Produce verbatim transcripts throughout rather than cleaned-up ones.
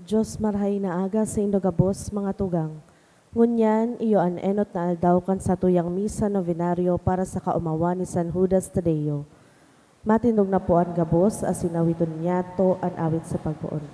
Dios, marahay na aga saindo gabos, mga tugang. Ngunyan, iyo an enot na aldaw kan satuyang misa novenario para sa kaomawan ni San Judas Tadeo. Matindog na po an gabos, asin awiton niyato an awit sa pagpoon.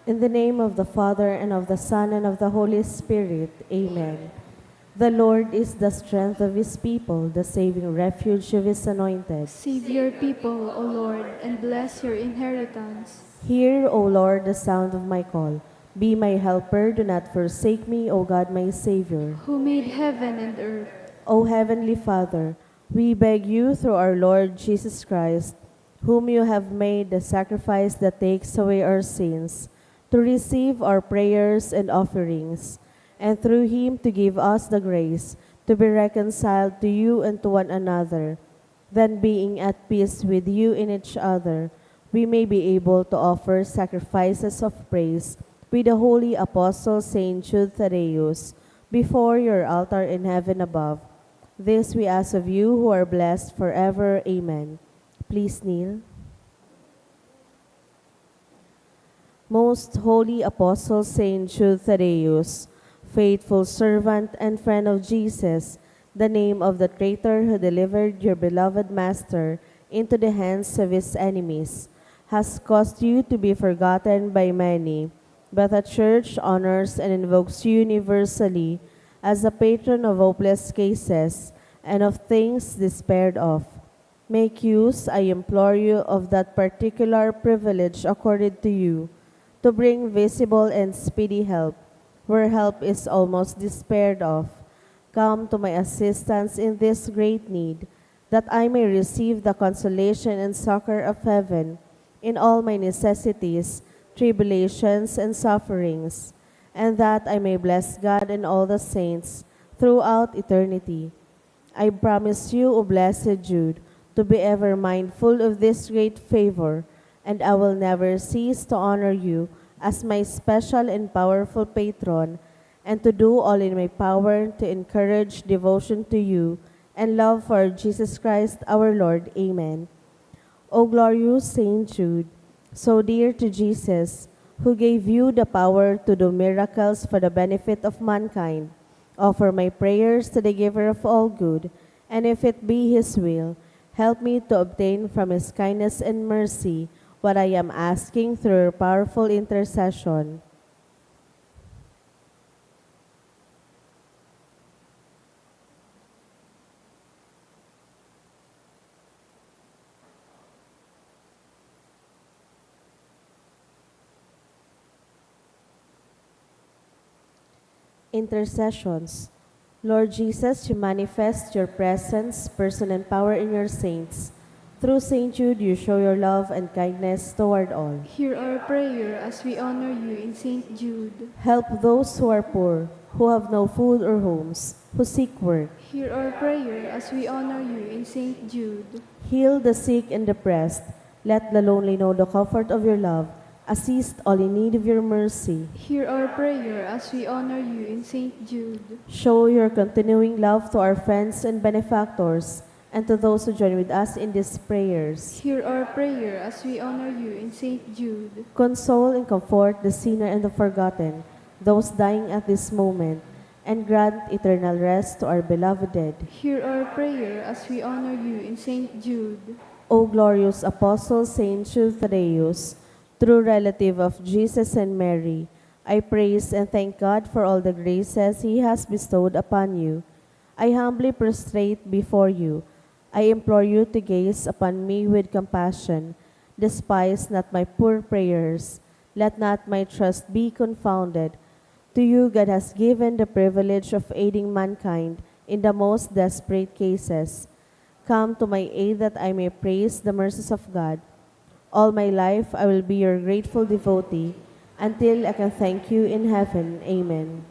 In the name of the Father, and of the Son, and of the Holy Spirit. Amen. The Lord is the strength of his people, the saving refuge of his anointed. Save your people, O Lord, and bless your inheritance. Hear, O Lord, the sound of my call. Be my helper, do not forsake me, O God, my Savior. Who made heaven and earth. O Heavenly Father, we beg you through our Lord Jesus Christ, whom you have made the sacrifice that takes away our sins, to receive our prayers and offerings, and through him to give us the grace to be reconciled to you and to one another. Then, being at peace with you in each other, we may be able to offer sacrifices of praise with the holy apostle Saint Jude Thaddeus before your altar in heaven above. This we ask of you who are blessed forever. Amen. Please kneel. Most Holy Apostle Saint Jude Thaddeus, faithful servant and friend of Jesus, the name of the traitor who delivered your beloved Master into the hands of his enemies, has caused you to be forgotten by many, but the Church honors and invokes you universally as a patron of hopeless cases and of things despaired of. Make use, I implore you, of that particular privilege accorded to you, to bring visible and speedy help, where help is almost despaired of. Come to my assistance in this great need, that I may receive the consolation and succor of heaven in all my necessities, tribulations, and sufferings, and that I may bless God and all the saints throughout eternity. I promise you, O blessed Jude, to be ever mindful of this great favor, and I will never cease to honor you as my special and powerful patron, and to do all in my power to encourage devotion to you and love for Jesus Christ our Lord. Amen. O glorious Saint Jude, so dear to Jesus, who gave you the power to do miracles for the benefit of mankind, offer my prayers to the Giver of all good, and if it be His will, help me to obtain from His kindness and mercy what I am asking through your powerful intercession. Intercessions. Lord Jesus, you manifest your presence, person, and power in your saints. Through Saint Jude, you show your love and kindness toward all. Hear our prayer as we honor you in Saint Jude. Help those who are poor, who have no food or homes, who seek work. Hear our prayer as we honor you in Saint Jude. Heal the sick and depressed. Let the lonely know the comfort of your love. Assist all in need of your mercy. Hear our prayer as we honor you in Saint Jude. Show your continuing love to our friends and benefactors, and to those who join with us in these prayers. Hear our prayer as we honor you in Saint Jude. Console and comfort the sinner and the forgotten, those dying at this moment, and grant eternal rest to our beloved dead. Hear our prayer as we honor you in Saint Jude. O glorious Apostle Saint Jude Thaddeus, true relative of Jesus and Mary, I praise and thank God for all the graces He has bestowed upon you. I humbly prostrate before you. I implore you to gaze upon me with compassion. Despise not my poor prayers. Let not my trust be confounded. To you God has given the privilege of aiding mankind in the most desperate cases. Come to my aid that I may praise the mercies of God. All my life I will be your grateful devotee, until I can thank you in heaven. Amen.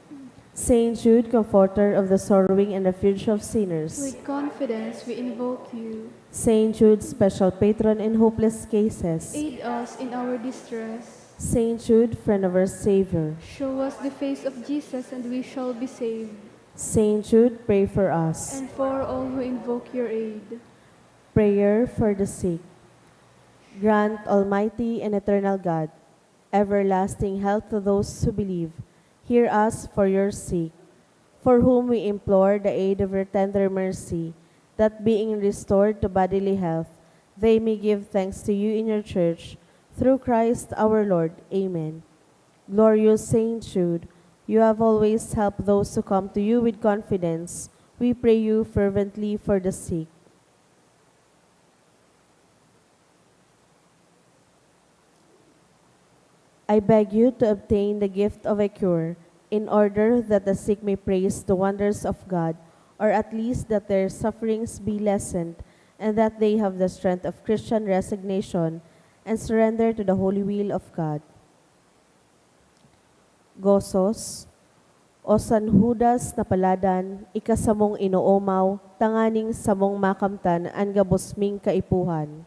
Saint Jude, comforter of the sorrowing and refuge of sinners. With confidence we invoke you. Saint Jude, special patron in hopeless cases. Aid us in our distress. Saint Jude, friend of our Savior. Show us the face of Jesus and we shall be saved. Saint Jude, pray for us. And for all who invoke your aid. Prayer for the sick. Grant, Almighty and eternal God, everlasting health to those who believe. Hear us for your sake, for whom we implore the aid of your tender mercy, that being restored to bodily health, they may give thanks to you in your church, through Christ our Lord. Amen. Glorious Saint Jude, you have always helped those who come to you with confidence. We pray you fervently for the sick. I beg you to obtain the gift of a cure, in order that the sick may praise the wonders of God, or at least that their sufferings be lessened, and that they have the strength of Christian resignation and surrender to the holy will of God. Gozos, O San Judas na paladan, ika samong inoomaw, tanganing samong makamtan an gabos ming kaipuhan.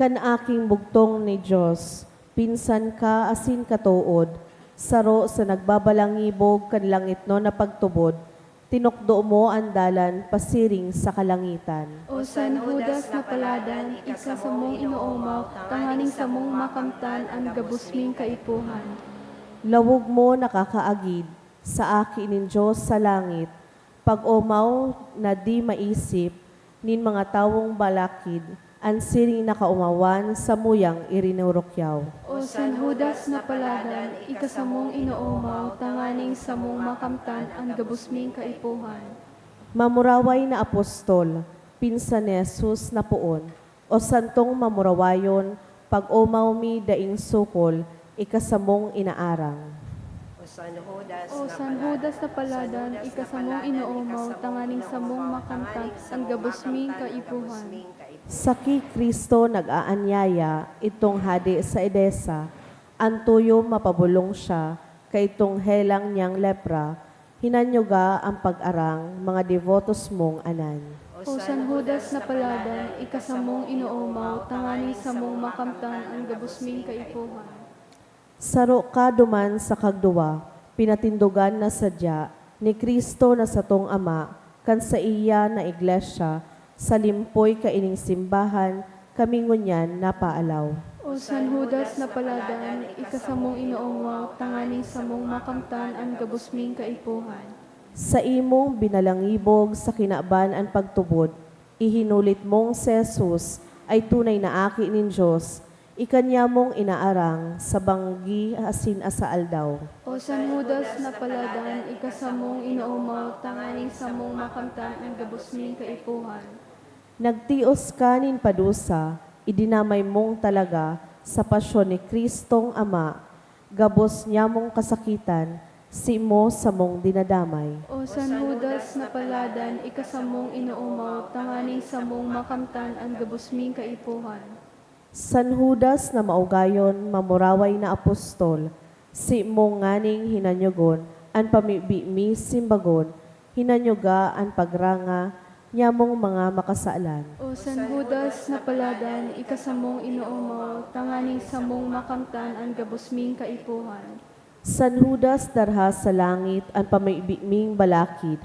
Kan aking bugtong ni Dios, pinsan ka asin katood, saro sa nagbabalangibog kan langitnon na pagtubod, tinukdo mo an dalan pasiring sa kalangitan. O San Judas na paladan, ika samong inoomaw, tanganing samong makamtan an gabos ming kaipuhan. Lawog mo nakakaagid sa aki nin Dios sa langit, pag-omaw na di maisip nin mga tawong balakid, an siring na kaomawan samuyang irinurukyaw. O San Judas na paladan, ika samong inoomaw, tanganing samong makamtan an gabos ming kaipuhan. Mamuraway na apostol, pinsan ni Jesus na poon, o santong mamurawayon, pag-omaw mi daing sukol, ika samong inaarang. O San Judas O na San paladan, Judas na paladan, ika samong inoomaw, tanganing samong makamtan an gabos ming kaipuhan. Saki Cristo nag-aanyaya, idtong hade sa Edesa, an tuyom mapabolong siya, kaidtong helang niyang lepra, hinanyuga an pag-arang, mga debotos mong anan. O San Judas na paladan, ika samong inoomaw, tanganing samong makamtan an gabos ming kaipuhan. Saro ka duman sa kagduwa, pinatindogan na sadya ni Cristo na satong Ama, kan saiya na iglesia, Sa limpoy kaining simbahan, kami ngunyan napaalaw. O San Judas na paladan, ika samong inoomaw, tanganing samong makamtan an gabos ming kaipuhan. Sa imong binalangibog sa kinaban an pagtubod, ihinulit mong si Jesus ay tunay na Aki nin Dios, ikanyamong inaarang sa banggi asin sa aldaw. O San Judas na paladan, ika samong inoomaw, tanganing samong makamtan an gabos ming kaipuhan. Nagtios ka nin padusa, idinamay mong talaga sa pasyon ni Cristong Ama, gabos nyamong kasakitan, simo samong dinadamay. O San Judas na paladan, ika samong inoomaw, tanganing samong makamtan an gabos ming kaipuhan. San Judas na maugayon, mamuraway na apostol, simo nganing hinanyogon an pamibi mi simbagon, hinanyoga an pagranga nyamong mga makasalan. O San Judas na paladan, ika samong inoomaw, tanganing samong makamtan an gabos ming kaipuhan. San Judas darha sa langit an pamibi ming balakid,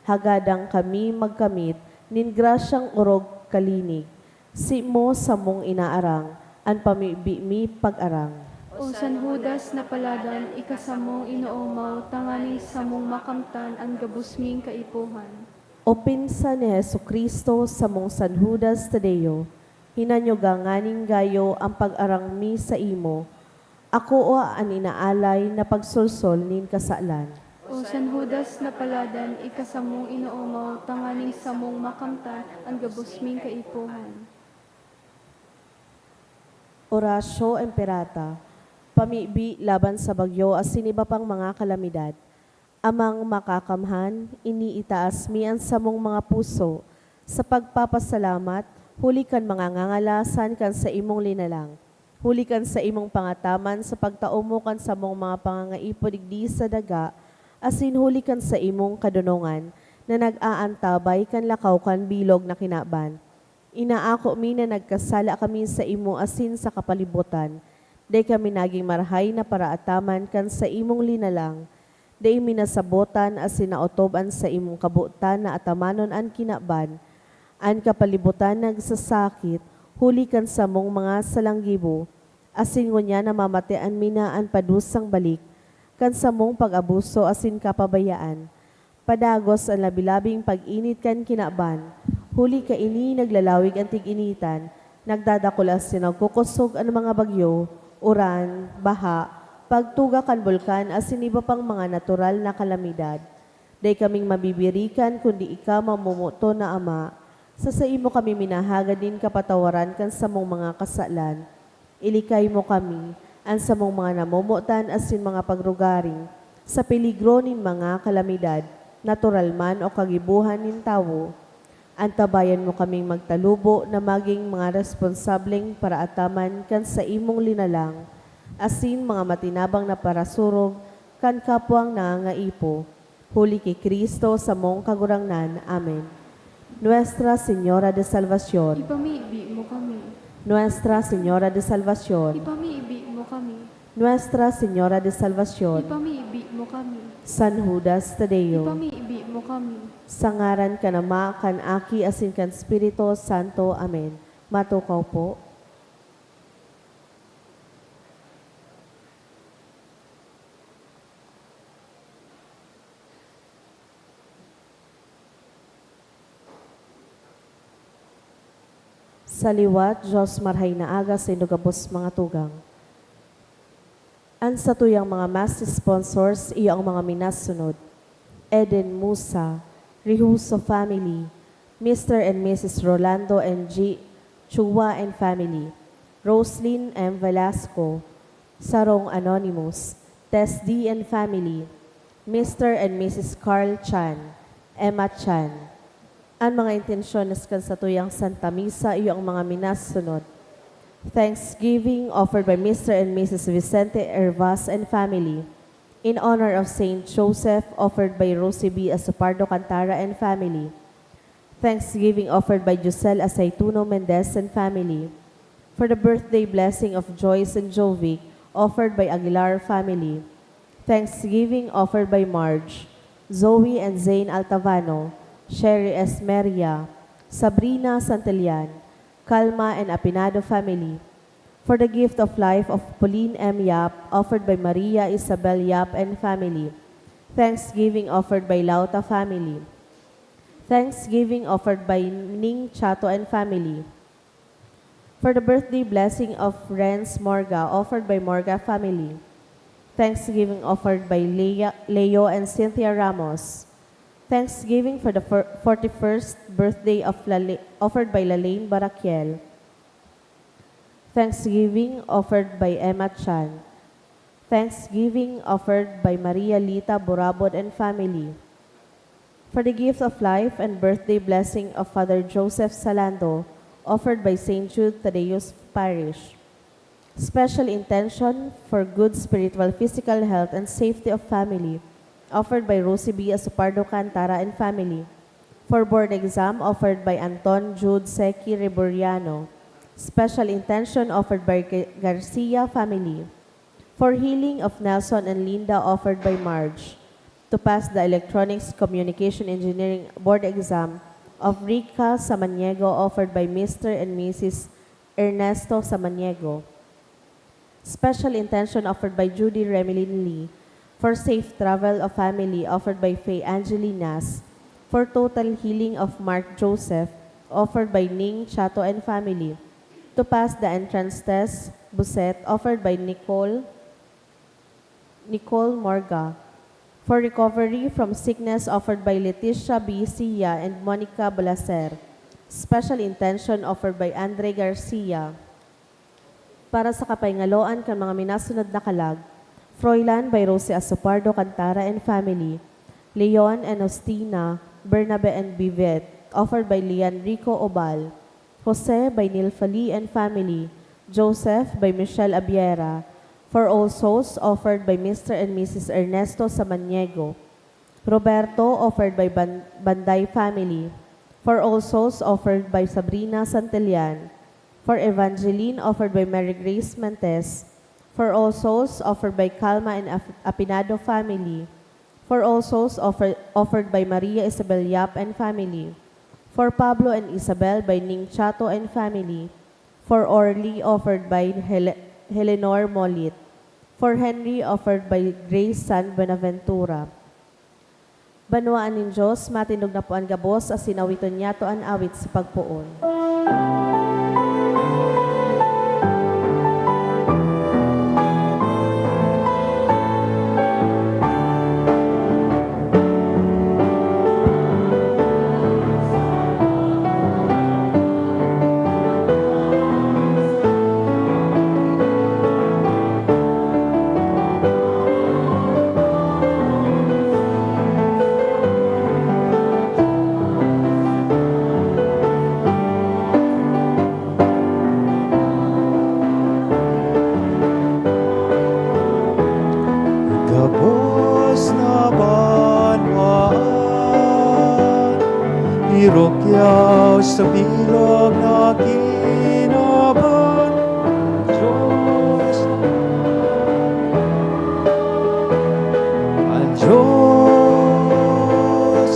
hagadang kami magkamit nin grasyang orog kalinig, simo samong inaarang an pamibi mi pag-arang. O San Judas na paladan, ika samong inoomaw, tanganing samong makamtan an gabos ming kaipuhan. O pinsan ni Jesu-Cristo samong San Judas Tadeo, hinanyoga nganing gayo an pag-arang mi saimo, akoa an inaalay na pagsolsol nin kasalan. O San Judas na paladan, ika samong inoomaw, tanganing samong makamtan an gabos ming kaipuhan. Oratio Imperata, pamibi laban sa bagyo asin iba pang mga kalamidad. Amang Makakamhan, iniitaas mi an samong mga puso sa pagpapasalamat huli kan mga ngangalasan kan saimong linalang, huli kan saimong pangataman sa pagtao mo kan samong mga pangangaipo digdi sa daga, asin huli kan saimong kadonongan na nag-aantabay kan lakaw kan bilog na kinaban. Inaako mi na nagkasala kami saimo asin sa kapalibotan. Dai kami nagin marahay na paraataman kan saimong linalang. Dai mi nasabotan asin naotob an saimong kabotan na atamanon an kinaban, an kapalibotan nagsasakit huli kan samong mga salanggibo, asin ngunyan namamatean mi na an padusang balik kan samong pag-abuso asin kapabayaan. Padagos an labi-labing pag-init kan kinaban, huli kaini naglalawig an tig-initan, nagdadakul asin nagkukosog an mga bagyo, uran, baha, pagtuga kan bulkan asin iba pang mga natural na kalamidad. Dai kaming mabibirikan kundi ika, mamomoton na Ama. Sa saimo kami minahagad nin kapatawaran kan samong mga kasalan. Ilikay mo kami, an samong mga namomotan asin mga pagrugaring, sa peligro nin mga kalamidad, natural man o kagibohan nin tawo. Antabayan mo kaming magtalubo na magin mga responsableng paraataman kan saimong linalang, asin mga matinabang na parasurog kan kapwang nangangaipo. Huli ki Cristo samong Kagurangnan. Amen. Nuestra Señora de Salvacion. Ipamibi mo kami. Nuestra Señora de Salvacion. Ipamibi mo kami. Nuestra Señora de Salvacion. Ipamibi mo kami. San Judas Tadeo. Ipamibi mo kami. Sa ngaran kan Ama, kan Aki, asin kan Espiritu Santo. Amen. Matukaw po. Sa liwat, Diyos, marahay na aga saindo gabos mga tugang. An satuyang mga mass sponsors iyo ang mga minasunod: Eden Musa, Rihuso family, Mister and Missus Rolando and G. Chua and family, Roslyn M. Velasco, Sarong Anonymous, Tess D. and family, Mister and Missus Carl Chan, Emma Chan. An mga intensyones kan satuyang Santa Misa iyo ang mga minasunod: Thanksgiving offered by Mister and Missus Vicente Hervas and family, in honor of Saint Joseph, offered by Rosie B. Asopardo Cantara and family. Thanksgiving offered by Giselle Aceituno Mendez and family, for the birthday blessing of Joyce and Jovic, offered by Aguilar family. Thanksgiving offered by Marge, Zoe and Zane Altavano, Sherry Esmeria, Sabrina Santillan, Calma and Apinado family. For the gift of life of Pauline M. Yap, offered by Maria Isabel Yap and family. Thanksgiving offered by Lauta family. Thanksgiving offered by Ning Chato and family. For the birthday blessing of Renz Morga, offered by Morga family. Thanksgiving offered by Lea, Leo and Cynthia Ramos. Thanksgiving for the fir-, forty-first birthday of Lale-, offered by Lalaine Baraquiel. Thanksgiving offered by Emma Chan. Thanksgiving offered by Maria Lita Burabod and family. For the gift of life and birthday blessing of Father Joseph Salando, offered by Saint Jude Thaddeus Parish. Special intention for good spiritual, physical health and safety of family, offered by Rosie B. Asopardo Cantara and family. For board exam, offered by Anton Jude Seki Reboriano. Special intention offered by Ga-, Garcia family. For healing of Nelson and Linda, offered by Marge. To pass the Electronics Communication Engineering Board exam of Rica Samaniego, offered by Mister and Missus Ernesto Samaniego. Special intention offered by Judy Remilin Lee. For safe travel of family, offered by Faye Angelinas. For total healing of Mark Joseph, offered by Ning Chato and family. To pass the entrance test, Buset, offered by Nicole, Nicole Morga. For recovery from sickness, offered by Leticia B. Sia and Monica Balacer. Special intention offered by Andre Garcia. Para sa kapahingaloan kan mga minasunod na kalag, Froilan by Rosie Asopardo Cantara and family, Leon and Justina, Bernabe and Bivet, offered by Lian Rico Obal, Jose by Nilfali and family, Joseph by Michelle Abiera, for all souls, offered by Mister and Missus Ernesto Samaniego, Roberto, offered by Ban-, Banday family. For all souls, offered by Sabrina Santillan. For Evangeline, offered by Mary Grace Mentes. For all souls, offered by Calma and Af-, Apinado family. For all souls, offer-, offered by Maria Isabel Yap and family. For Pablo and Isabel by Ning Chato and family. For Orly, offered by Hele-, Helenor Molit. For Henry, offered by Grace San Buenaventura. Banwaan nin Dios, matindog na po an gabos, asin awiton niyato an awit sa pagpoon. Gabos na banwaan, irukyaw sa bilog na kinaban. Diyos, ang Diyos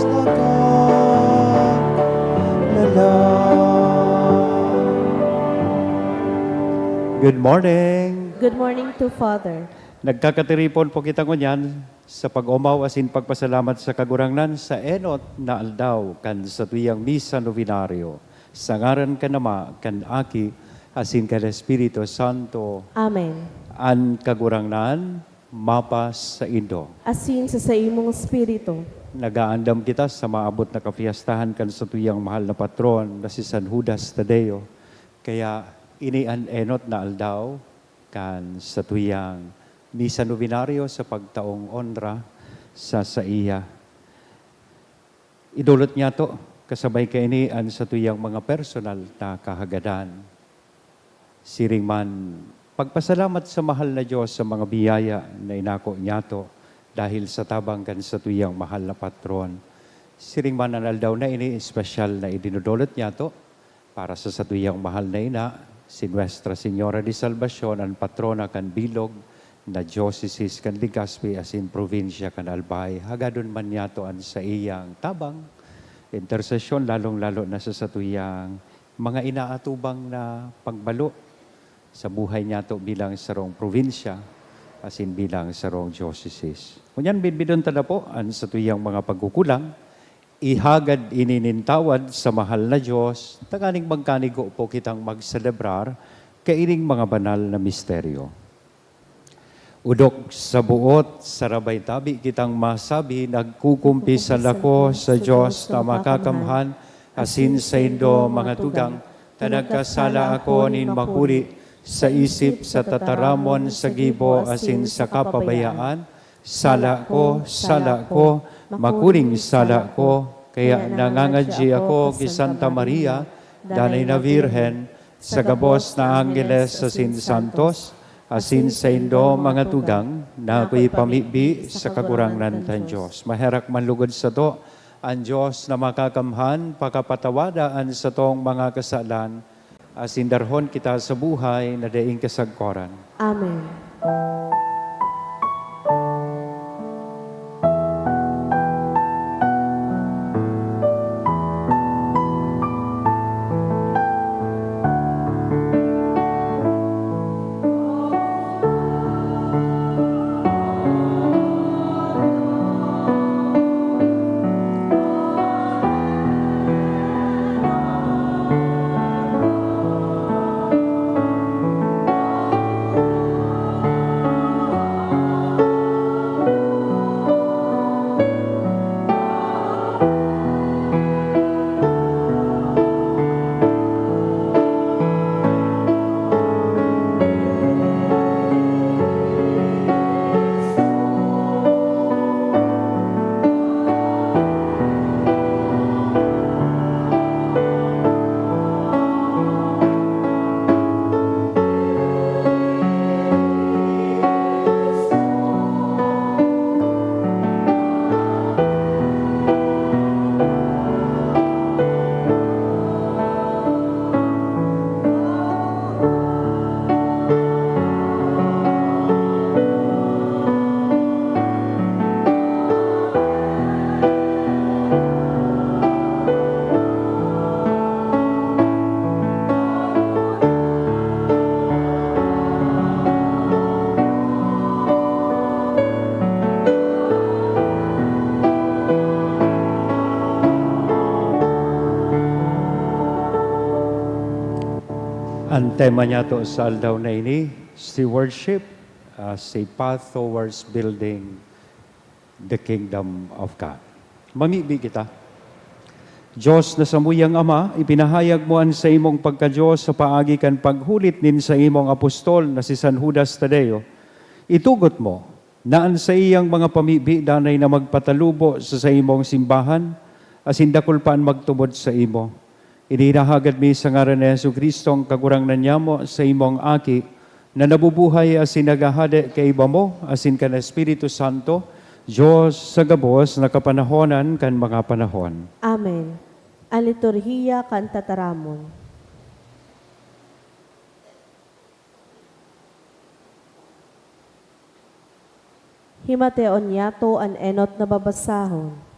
nagkalalang. Good morning. Good morning to Father. Nagkakatiripon po kita ngunyan sa pag-omaw asin pagpasalamat sa Kagurangnan sa enot na aldaw kan satuyang Misa Novenario. Sa ngaran kan Ama, kan Aki, asin kan Espiritu Santo. Amen. An Kagurangnan mapasaindo. Asin sa saimong espiritu. Nagaandam kita sa maabot na kapiyastahan kan satuyang mahal na patron na si San Judas Tadeo. Kaya ini an enot na aldaw kan satuyang Misa Novenario sa pagtaong onra sa saiya. Idolot niyato, kasabay kaini an satuyang mga personal na kahagadan. Siring man, pagpasalamat sa mahal na Dios sa mga biyaya na inako niyato dahil sa tabang kan satuyang mahal na patron. Siring man an aldaw na ini, espesyal na idinodolot niyato para sa satuyang mahal na ina, si Nuestra Señora de Salvacion, an patrona kan bilog na diocese kan Legazpi asin probinsya kan Albay. Hagadon man niyato an saiyang tabang intersesyon, lalong-lalo na sa satuyang mga inaatubang na pagbalo sa buhay niyato bilang sarong probinsya asin bilang sarong diocese. Ngunyan, bidbidon ta na po an satuyang mga pagkukulang, ihagad ini nin tawad sa mahal na Dios, tanganing magkanigo po kitang magselebrar kaining mga banal na misteryo. Odok sa buot, sarabay tabi kitang masabi, nagkukumpisal ako sa Dios na makakamhan, asin saindo, mga tugang, ta nagkasala ako nin makuri, sa isip, sa tataramon, sa gibo, asin sa kapabayaan. Sala ko, sala ko, makuring sala ko. Kaya nangangadyi ako ki Santa Maria, danay na Birhen, sa gabos na anggeles asin santos, asin saindo, mga tugang, na ako'y pamibi sa Kagurangnan kan Dios. Maherak man lugod sato an Dios na makakamhan, pakapatawada an satong mga kasalan, asin darhon kita sa buhay na daing kasagkoran. Amen. An tema niyato sa aldaw na ini, stewardship as a path towards building the kingdom of God. Mamibi kita. Dios na samuyang Ama, ipinahayag mo an saimong pagka-Dios sa paagi kan paghulit nin saimong apostol na si San Judas Tadeo. Itugot mo na an saiyang mga pamibi danay na magpatalubo sa saimong simbahan, asin dakul pa an magtubod saimo. Ini hinahagad mi sa ngaran ni Jesu-Cristo, an Kagurangnan nyamo, saimong Aki, na nabubuhay asin naghahade kaiba mo asin kan Espiritu Santo, Dios sa gabos na kapanahonan kan mga panahon. Amen. An liturhiya kan tataramon. Himateon niyato an enot na babasahon.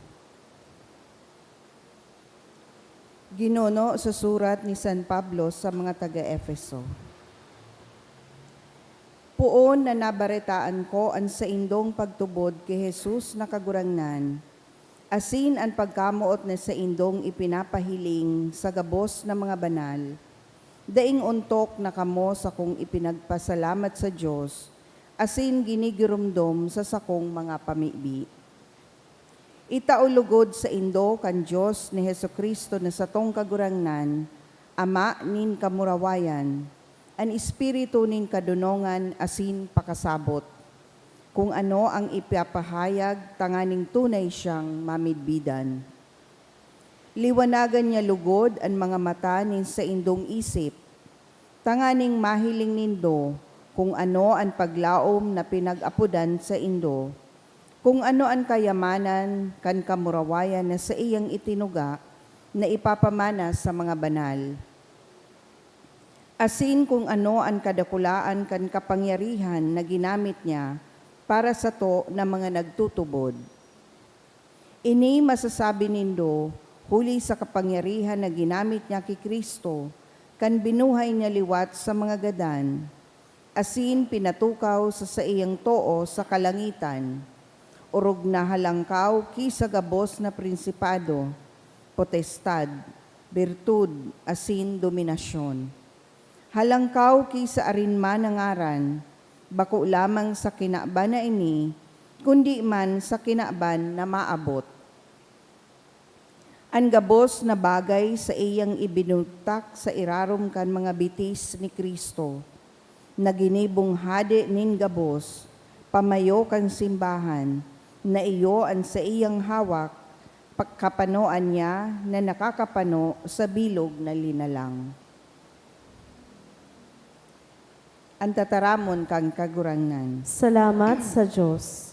Ginuno sa surat ni San Pablo sa mga taga-Efeso. Poon na nabaretaan ko an saindong pagtubod ki Jesus na Kagurangnan, asin an pagkamoot na saindong ipinapahiling sa gabos na mga banal. Daing ontok na kamo sakong ipinagpasalamat sa Dios, asin ginigiromdom sa sakong mga pamibi. Itao logod saindo kan Dios ni Jesu-Cristo na satong Kagurangnan, Ama nin kamurawayan, an Espiritu nin kadonongan asin pakasabot, kung ano ang ipapahayag tanganing tunay siyang mamidbidan. Liwanagan niya logod an mga mata nin saindong isip, tanganing mahiling nindo kung ano an paglaom na pinag-apodan saindo, kung ano an kayamanan kan kamurawayan na saiyang itinuga na ipapamana sa mga banal, asin kung ano an kadakulaan kan kapangyarihan na ginamit niya para sato na mga nagtutubod. Ini masasabi nindo huli sa kapangyarihan na ginamit niya ki Cristo kan binuhay niya liwat sa mga gadan, asin pinatukaw sa saiyang too sa kalangitan, orog na halangkaw ki sa gabos na prinsipado, potestad, birtud, asin dominasyon. Halangkaw ki sa arin man na ngaran, bako lamang sa kinaban na ini, kundi man sa kinaban na maabot. An gabos na bagay saiyang ibinugtak sa irarom kan mga bitis ni Cristo, na ginibong hade nin gabos, pamayo kan simbahan, na iyo an saiyang hawak, pagkapanoan niya na nakakapano sa bilog na linalang. An tataramon kan Kagurangnan. Salamat sa Dios.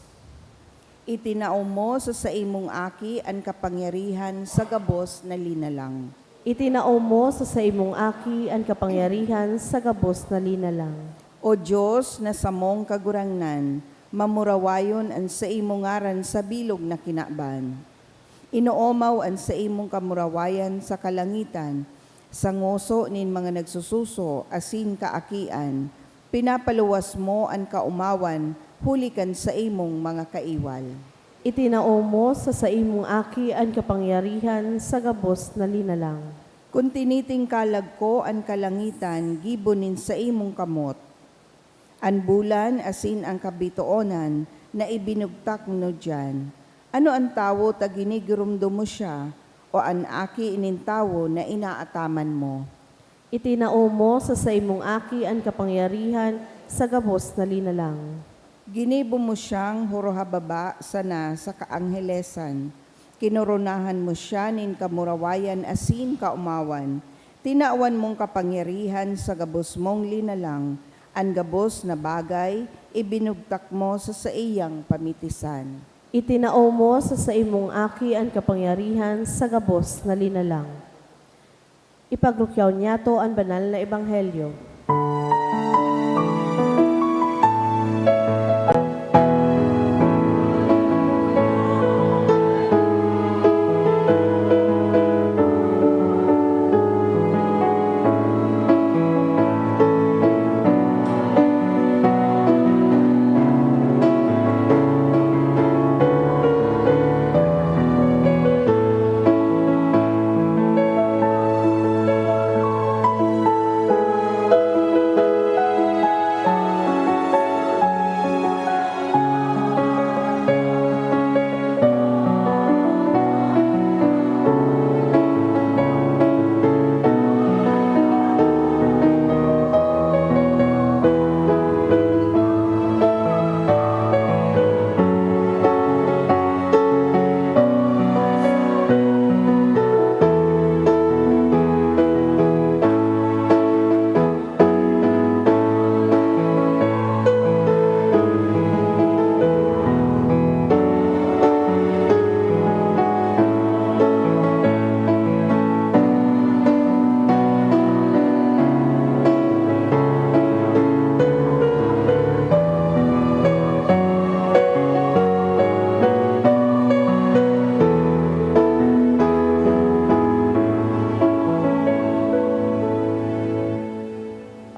Itinao mo sa saimong Aki an kapangyarihan sa gabos na linalang. Itinao mo sa saimong Aki an kapangyarihan sa gabos na linalang. O Dios na samong Kagurangnan, mamurawayon an saimong ngaran sa bilog na kinaban. Inoomaw an saimong kamurawayan sa kalangitan, sa ngoso nin mga nagsususo asin kaakian, pinapaluwas mo an kaomawan huli kan saimong mga kaiwal. Itinao mo sa saimong Aki an kapangyarihan sa gabos na linalang. Kun tinitingkalag ko an kalangitan gibo nin saimong kamot, an bulan asin an kabitoon na ibinugtak mo diyan, ano an tawo ta ginigiromdom mo siya, o an aki nin tawo na inaataman mo? Itinao mo sa saimong Aki an kapangyarihan sa gabos na linalang. Ginibo mo siyang hurohababa sana sa kaanghelesan. Kinoronahan mo siya nin kamurawayan asin kaomawan. Tinawan mong kapangyarihan sa gabos mong linalang. An gabos na bagay, ibinugtak mo sa saiyang pamitisan. Itinao mo sa saimong Aki an kapangyarihan sa gabos na linalang. Ipagrukyaw niyato an banal na ebanghelyo.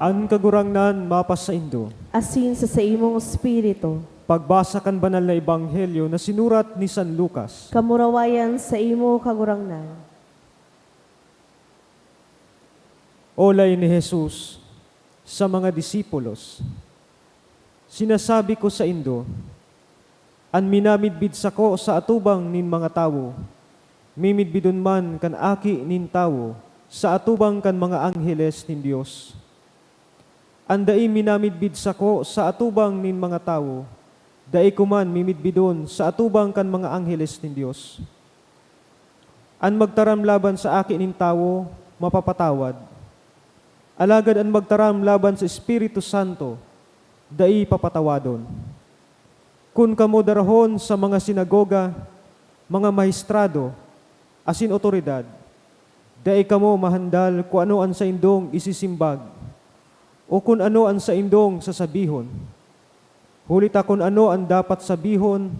An Kagurangnan mapasaindo. Asin sa saimong espiritu. Pagbasa kan Banal na Ebanghelyo na sinurat ni San Lucas. Kamurawayan saimo, Kagurangnan. Olay ni Jesus sa mga disipulos, "Sinasabi ko saindo, an minamidbid sako sa atubang nin mga tawo, mimidbidon man kan Aki nin Tawo sa atubang kan mga angheles nin Dios. An dai minamidbid sako sa atubang nin mga tawo, dai ko man mimidbidon sa atubang kan mga angheles nin Dios. An magtaram laban sa Aki nin Tawo, mapapatawad. Alagad an magtaram laban sa Espiritu Santo, dai papatawadon. Kun kamo darahon sa mga sinagoga, mga mahestrado, asin awtoridad, dai kamo mahandal kun ano an saindong isisimbag, o kun ano an saindong sasabihon. Huli ta kun ano an dapat sabihon,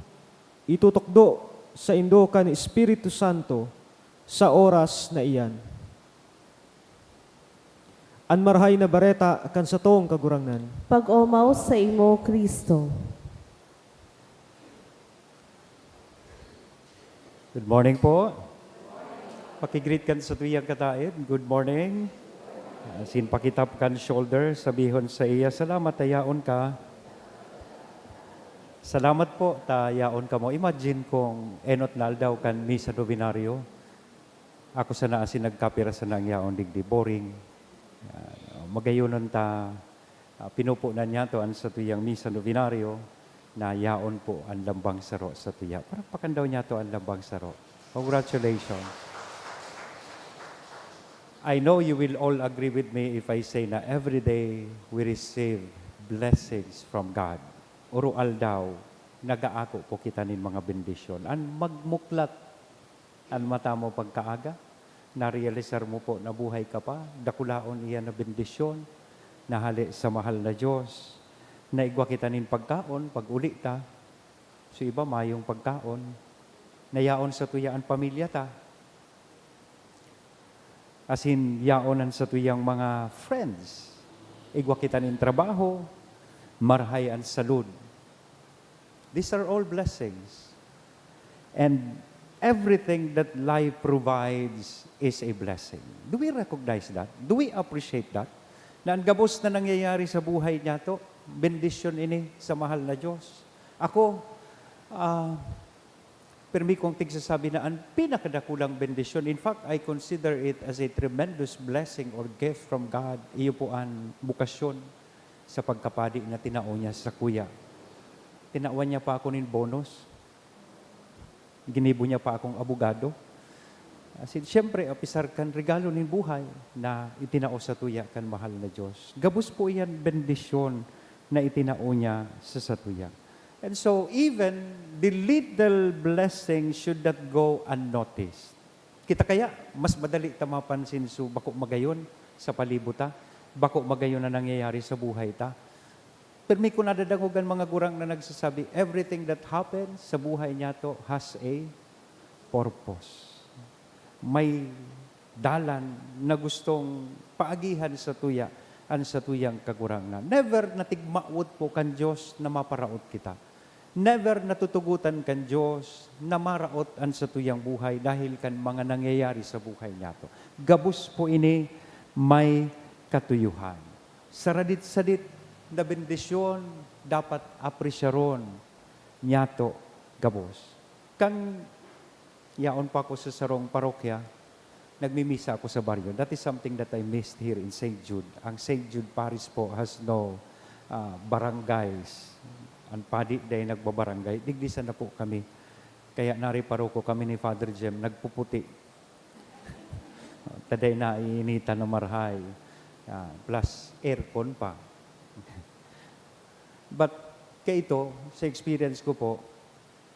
itutukdo saindo kan Espiritu Santo, Sa oras na iyan. An Marahay na Bareta kan satong Kagurangnan. Pag-omaw saimo, Cristo. Good morning po. Paki-greet kan satuyang kataed. Good morning. Asin pakitap kan shoulder, sabihon saiya, "Salamat ta yaon ka." Salamat po ta yaon kamo. Imagine kung enot na aldaw kan Misa Novenario. Ako sana asin nagkapira sana an yaon digdi, boring. Ah, magayonon ta, ah, pinupunan niyato an satuyang Misa Novenario na yaon po an lambang saro satuya. Palakpakan daw niyato an lambang saro. Congratulations. I know you will all agree with me if I say na every day we receive blessings from God. Oro-aldaw, nagaako po kita nin mga bendisyon. An magmuklat an mata mo pagkaaga, narealisar mo po na buhay ka pa, dakulaon iyan na bendisyon na hale sa mahal na Diyos. Naigwa kita nin pagkaon, pag-uli ta, so iba mayong pagkaon, nayaon satuya an pamilya ta. Asin yaon an satuyang mga friends. Igwa kita nin trabaho, marahay an salud. These are all blessings. And everything that life provides is a blessing. Do we recognize that? Do we appreciate that? Na an gabos na nangyayari sa buhay niyato, bendisyon ini sa mahal na Diyos. Ako, ah, pirmi kong tigsasabi na an pinakadakulang bendisyon, in fact, I consider it as a tremendous blessing or gift from God. Iyo po an bukasyon sa pagkapadi na tinao niya sakuya. Tinawan niya pa ako nin bonus. Ginibo niya pa akong abogado. Asin, siyempre, apisar kan regalo nin buhay na itinao satuya kan mahal na Diyos, gabos po iyan bendisyon na itinao niya sa satuya. And so, even the little blessing should not go unnoticed. Kita kaya, mas madali ta mapansin so bako magayon sa palibot ta, bako magayon na nangyayari sa buhay ta. Pirmi ko nadadangog an mga gurang na nagsasabi, "Everything that happens sa buhay niyato has a purpose." May dalan na gustong paagihan satuya an satuyang Kagurangnan. Never natigmawot po kan Diyos na maparaot kita. Never natutugotan kan Diyos na maraot an satuyang buhay dahil kan mga nangyayari sa buhay niyato. Gabos po ini may katuyuhan. Saradit-sadit na bendisyon dapat apresyaron niyato gabos. Kan yaon pa ako sa sarong parokya, nagmimisa ako sa baryo. That is something that I missed here in Saint Jude. Ang Saint Jude Parish po has no, ah, barangays. Ang padi dai nagbabarangay. Digdi sana po kami. Kaya nari paroko kami ni Father Jem, nagpuputi. Ta dai naiinitan na marahay. Ah, plus aircon pa. But kaito, sa experience ko po,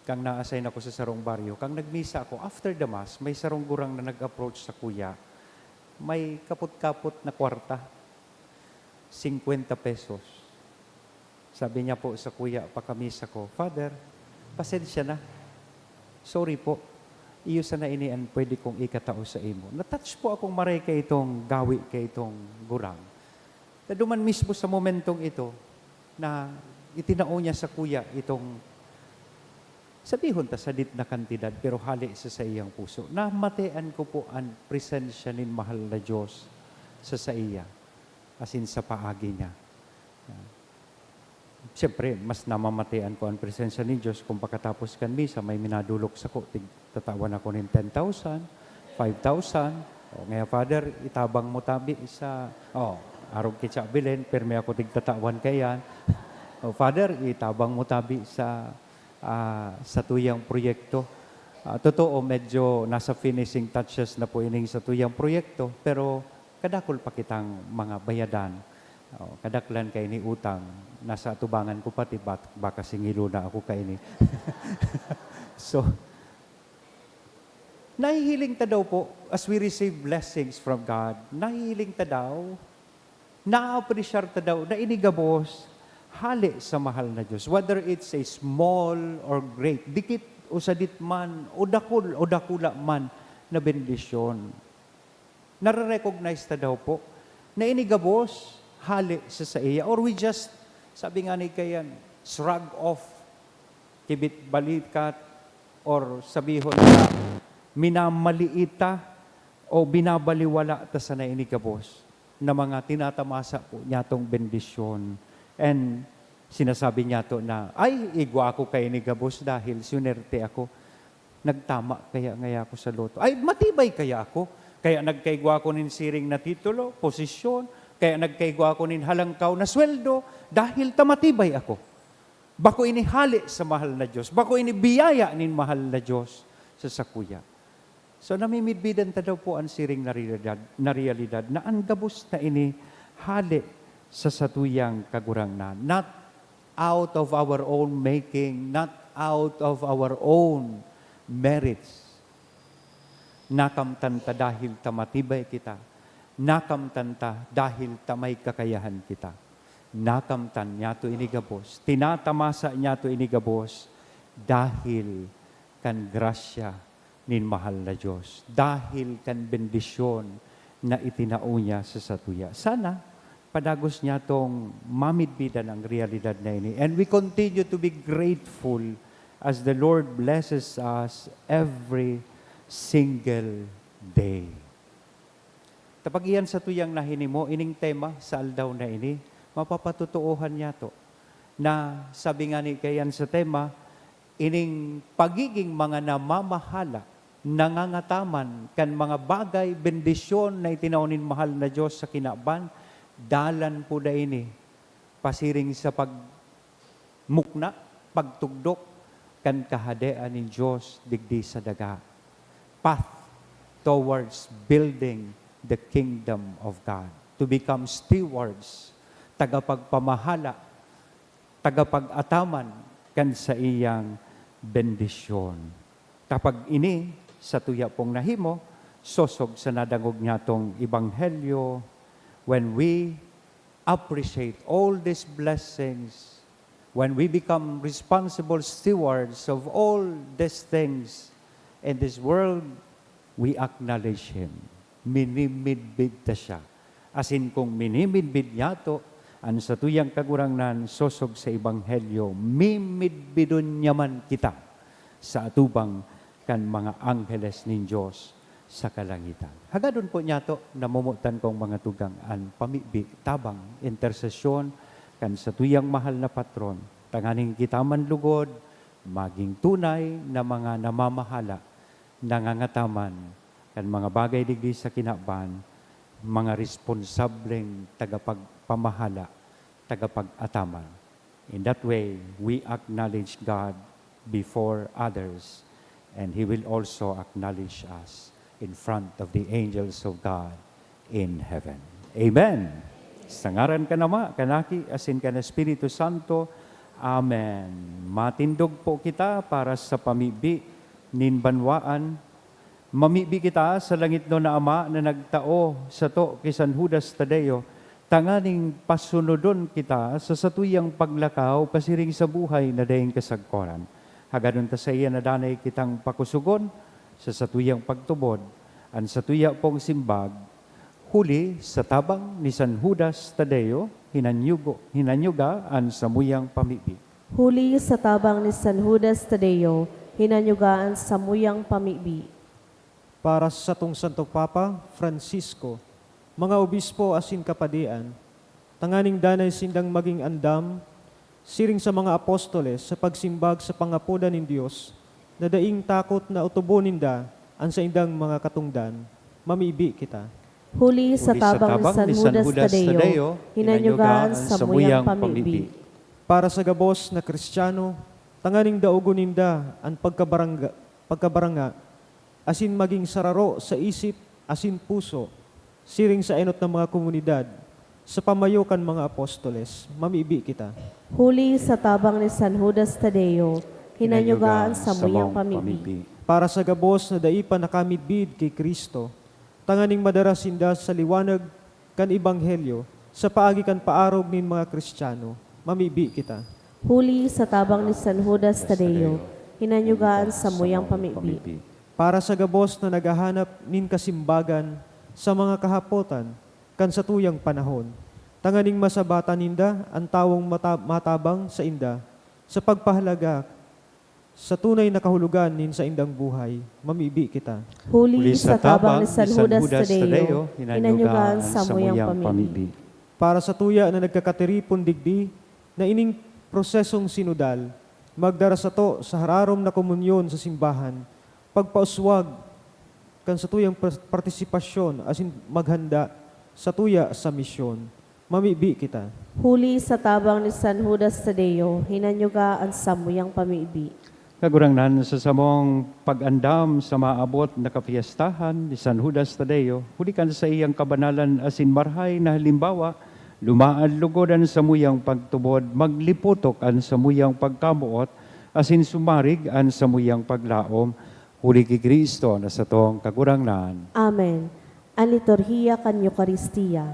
kan na-assign ako sa sarong baryo, kan nagmisa ako, after the mass, may sarong gurang na nag-approach sakuya. May kapot-kapot na kwarta, singkwenta pesos. Sabi niya po sakuya pakamisa ko, "Father, pasensya na. Sorry po. Iyo sana ini an pwede kong ikatao saimo." Na-touch po akong maray kaitong gawi kaitong gurang. Na duman mismo sa momentong ito na itinao niya sakuya itong, sabihon ta, sadit na kantidad, pero hale sa saiyang puso. Namatean ko po an presensya nin mahal na Diyos sa saiya, asin sa paagi niya. Siyempre, mas namamatean ko an presensya nin Diyos kung pakatapos kan misa, may minadolok sako, tig-, tatawan ako nin ten thousand, five thousand. O, ngaya, "Father, itabang mo tabi sa," o, arog ki Cha Belen, pirmi ako tigtatawan kaiyan. "O, Father, itabang mo tabi sa, ah, satuyang proyekto." Ah, totoo, medyo nasa finishing touches na po ining satuyang proyekto, pero kadakul pa kitang mga bayadan. O, kadaklan kaini utang. Nasa atubangan ko pati, bak-, baka singilo na ako kaini. So, nahihiling ta daw po, as we receive blessings from God, nahihiling ta daw, naaapresyar ta daw na ini gabos hale sa mahal na Diyos. Whether it's a small or great, dikit o sadit man, o dakul o dakula man, na bendisyon. Nare-recognize ta daw po na ini gabos hale sa saiya, or we just, sabi nga ni Kayan, shrug off, kibit balikat, or sabihon na minamaliit ta o binabaliwala ta sana ini gabos na mga tinatamasa po niyatong bendisyon. And sinasabi niyato na, "Ay, igwa ako kaini gabos dahil swinerte ako. Nagtama kaya ngaya ako sa lotto. Ay, matibay kaya ako. Kaya nagkaigwa ako nin siring na titulo, posisyon, kaya nagkaigwa ako nin halangkaw na sweldo, dahil ta matibay ako." Bako ini hale sa mahal na Diyos. Bako ini biyaya nin mahal na Diyos sa sakuya. So, namimidbidan ta daw po an siring na realidad, na realidad na an gabos na ini hale sa satuyang Kagurangnan. Not out of our own making, not out of our own merits. Nakamtan ta dahil ta matibay kita. Nakamtan ta dahil ta may kakayahan kita. Nakamtan niyato ini gabos. Tinatamasa niyato ini gabos dahil kan grasya nin mahal na Diyos, dahil kan bendisyon na itinao niya sa satuya. Sana padagos niyatong mamidbidan ang realidad na ini. And we continue to be grateful as the Lord blesses us every single day. Ta pag iyan satuyang nahinimo, ining tema sa aldaw na ini, mapapatotoohan niyato na sabi nga ni Kayan sa tema, ining pagiging mga namamahala, nangangataman kan mga bagay, bendisyon na itinao nin mahal na Diyos sa kinaban, dalan po da ini pasiring sa pagmukna, pagtugdok kan Kahadean nin Diyos digdi sa daga. Path towards building the kingdom of God. To become stewards, tagapagpamahala, tagapag-ataman kan saiyang bendisyon. Kapag ini, satuya pong nahimo, sosog sa nadangog niyatong ebanghelyo, when we appreciate all these blessings, when we become responsible stewards of all these things in this world, we acknowledge Him. Minimidbid ta siya. Asin kung minimidbid niyato an satuyang Kagurangnan sosog sa ebanghelyo, mimidbidon niya man kita sa atubang kan mga angheles nin Diyos sa kalangitan. Hagadon po niyato, namomotan kong mga tugang, an pamibi, tabang, intersesyon kan satuyang mahal na patron, tanganing kita man lugod maging tunay na mga namamahala, nangangataman kan mga bagay digdi sa kinaban, mga responsableng tagapagpamahala, tagapag-ataman. In that way, we acknowledge God before others, and He will also acknowledge us in front of the angels of God in heaven. Amen. Sa ngaran kan Ama, kan Aki, asin kan Espiritu Santo. Amen. Matindog po kita para sa pamibi nin banwaan. Mamibi kita sa langitnon na Ama na nagtao sato ki San Judas Tadeo, tanganing pasunodon kita sa satuyang paglakaw pasiring sa buhay na daing kasagkoran. Hagadon ta saiya na danay kitang pakusugon sa satuyang pagtubod, an satuya pong simbag, huli sa tabang ni San Judas Tadeo, hinanyugo-, hinanyuga an samuyang pamibi. Huli sa tabang ni San Judas Tadeo, hinanyuga an samuyang pamibi. Para sa satong Santo Papa, Francisco, mga obispo asin kapadian, tanganing danay sindang magin andam, siring sa mga apostoles, sa pagsimbag sa pangapodan nin Dios, na daing takot na otobon ninda an saindang mga katongdan, mamibi kita. Huli sa tabang ni San Judas Tadeo, hinanyuga an samuyang pamibi. Para sa gabos na Kristiyano, tanganing daogon ninda an pagkabarangga-, pagkabaranga, asin magin sararo sa isip asin puso, siring sa enot na mga komunidad, sa pamayo kan mga apostoles, mamibi kita. Huli sa tabang ni San Judas Tadeo, hinanyuga an samuyang pamibi. Para sa gabos na dai pa nakamidbid ki Cristo, tanganing madara sinda sa liwanag kan ebanghelyo sa paagi kan paarog nin mga Kristiyano, mamibi kita. Huli sa tabang ni San Judas Tadeo, hinanyuga an samuyang pamibi. para sa gabos na naghahanap nin kasimbagan sa mga kahapotan kan satuyang panahon, tanganing masabatan ninda an tawong mata-, matabang sainda sa pagpahalaga sa tunay na kahulogan nin saindang buhay. Mamibi kita. Huli sa tabang ni San Judas Tadeo, hinanyuga an samuyang pamibi. Para sa tuya na nagkakatiripon digdi, na ining prosesong sinodal magdara sato sa hararom na komunyon sa simbahan, pagpauswag kan satuyang par-, partisipasyon asin maghanda satuya sa misyon. Mamibi kita. Huli sa tabang ni San Judas Tadeo, hinanyuga an samuyang pamibi. Kagurangnan, sa samong pag-andam sa maabot na kapyestahan ni San Judas Tadeo, huli kan saiyang kabanalan asin marhay na halimbawa, lumaad lugod an samuyang pagtubod, maglipotok an samuyang pagkamoot, asin sumarig an samuyang paglaom, huli ki Cristo na satong Kagurangnan. Amen. An liturhiya kan Eukaristia.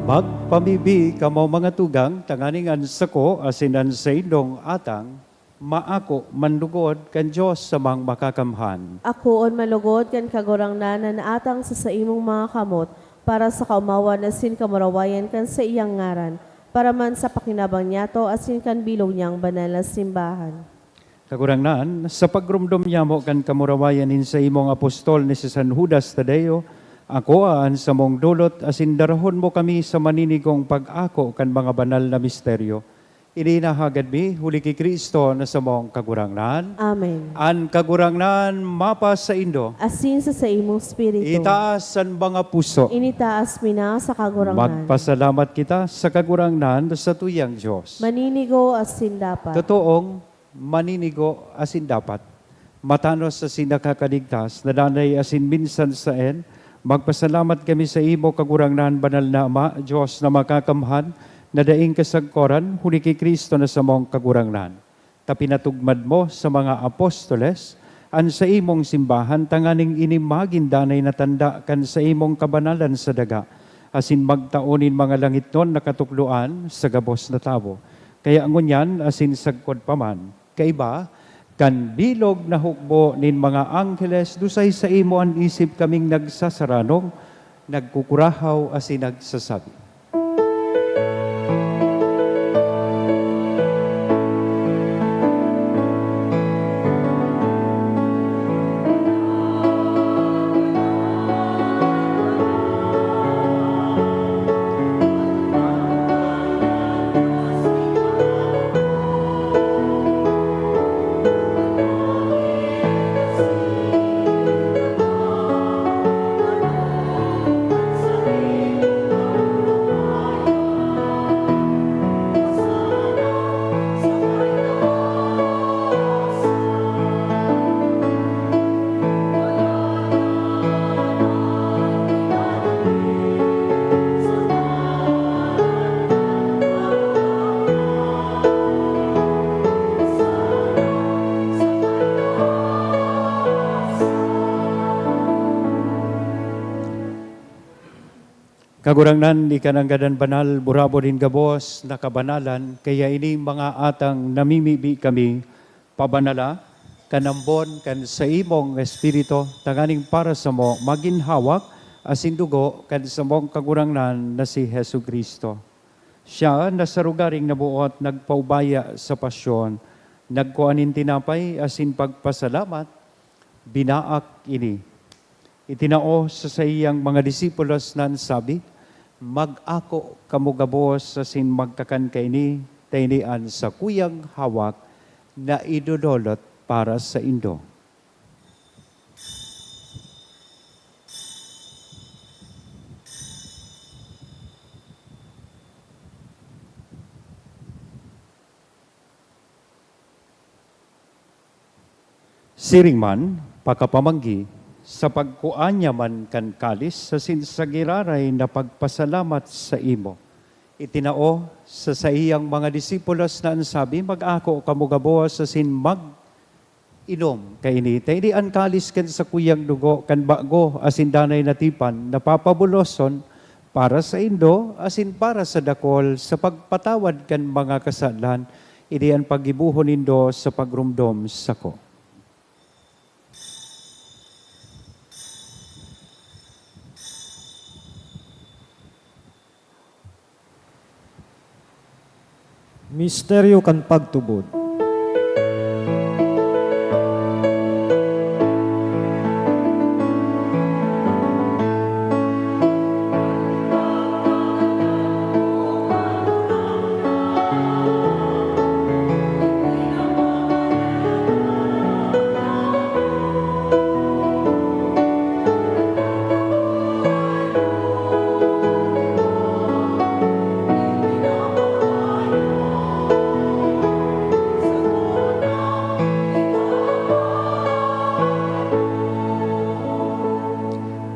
Magpamibi kamo, mga tugang, tanganing an sako asin an saindong atang maako manlugod kan Dios sa Amang Makakamhan. Akoon manlugod kan Kagurangnan an atang sa saimong mga kamot, para sa kaomawan asin kamurawayan kan saiyang ngaran, para man sa pakinabang niyato asin kan bilog niyang banal na simbahan. Kagurangnan, sa pagromdom nyamo kan kamurawayan nin saimong apostol na si San Judas Tadeo, akoa an samong dolot asin darahon mo kami sa maninigong pag-ako kan mga banal na misteryo. Ini inahagad mi huli ki Cristo na samong Kagurangnan. Amen. An Kagurangnan mapasaindo. Asin sa saimong espiritu. Itaas an mga puso. Initaas mi na sa Kagurangnan. Magpasalamat kita sa Kagurangnan, sa tuyang Dios. Maninigo asin dapat. Totoong maninigo asin dapat. Matanos asin nakakaligtas, na danay asin minsan saen, magpasalamat kami saimo, Kagurangnan, Banal na Ama, Dios na Makakamhan, na daing kasagkoran, huli ki Cristo na samong Kagurangnan. Ta pinatugmad mo sa mga apostoles an saimong simbahan, tanganing ini magin danay na tanda kan saimong kabanalan sa daga, asin magtao nin mga langitnon na katukdoan sa gabos na tawo. Kaya ngunyan asin sagkod pa man, kaiba kan bilog na hukbo nin mga angheles, dusay saimo an isip kaming nagsasaranog, nagkukurahaw asin nagsasabi. Kagurangnan, ika nanggad an banal, burabod nin gabos na kabanalan, kaya ini mga atang namimibi kami, pabanala kan ambon kan saimong Espiritu, tanganing para samo magin hawak asin dugo kan samong Kagurangnan na si Jesu-Cristo. Siya na sa rogaring naboot nagpaubaya sa pasyon, nagkua nin tinapay asin pagpasalamat, binaak ini. Itinao sa saiyang mga disipulos na an sabi, "Mag-ako kamo gabos asin magkakan kaini, ta ini an sakuyang hawak na idodolot para saindo." Siring man, pakapamanggi, sa pagkua niya man kan kalis asin sa giraray na pagpasalamat saimo, itinao sa saiyang mga disipulos na an sabi, "Mag-ako kamo gabos asin mag-inom kaini, ta ini an kalis kan sakuyang dugo kan bago asin danay na tipan na papabuloson para saindo asin para sa dakol sa pagpatawad kan mga kasalan. Ini an paggibohon nindo sa pagromdom sako." Misteryo kan pagtubod.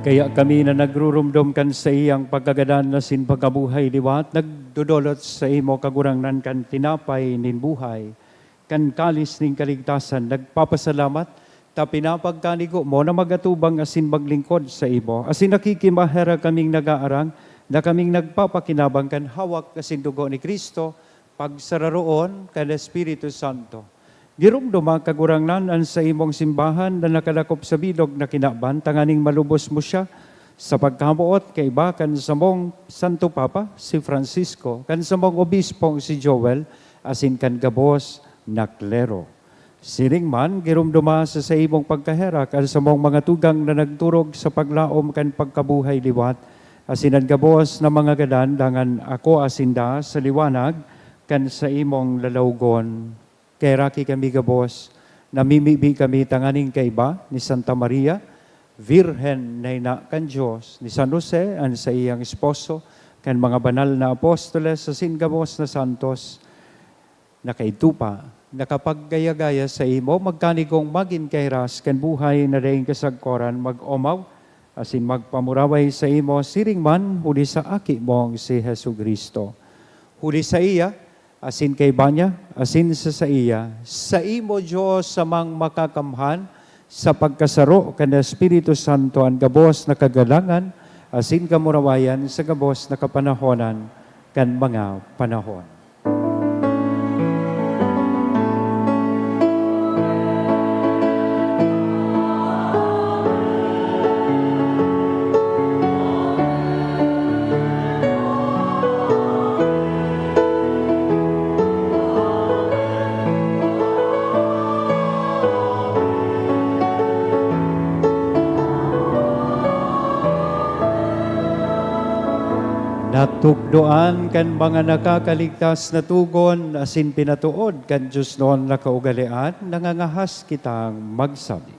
Kaya kami na nagruromdom kan saiyang pagkagadan asin pagkabuhay liwat, nagdodolot saimo, Kagurangnan, kan tinapay nin buhay, kan kalis nin kaligtasan, nagpapasalamat ta pinapagkanigo mo na mag-atubang asin maglingkod saimo. Asin nakikimaherak kaming nagaarang na kaming nagpapakinabang kan hawak asin dugo ni Cristo, pagsararoon kan Espiritu Santo. Giromdoma, Kagurangnan, an saimong simbahan na nakalakop sa bilog na kinaban, tanganing malubos mo siya sa pagkamoot kaiba kan samong Santo Papa, si Francisco, kan samong Obispong si Joel, asin kan gabos na klero. Siring man, giromdoma sa saimong pagkaherak an samong mga tugang na nagturog sa paglaom kan pagkabuhay liwat, asin an gabos na mga gadan, dangan akoa sinda sa liwanag kan saimong lalawgon. Kaheraki kami gabos, namimibi kami tanganing kaiba ni Santa Maria, Birhen na ina kan Dios, ni San Jose, an saiyang esposo, kan mga banal na apostoles, asin gabos na santos na kaidto pa, nakapaggaya-gaya saimo, magkanigong magin kahiras kan buhay na daing kasagkoran, mag-omaw asin magpamuraway saimo siring man huli sa Aki mong si Jesu-Cristo. Huli saiya, asin kaiba niya, asin sa saiya, saimo, Dios Amang Makakamhan, sa pagkasaro kan Espiritu Santo, an gabos na kagalangan asin kamurawayan sa gabos na kapanahonan kan mga panahon. Natukdoan kan mga nakakaligtas na togon asin pinatood kan diosnon na kaugalean, nangangahas kitang magsabi.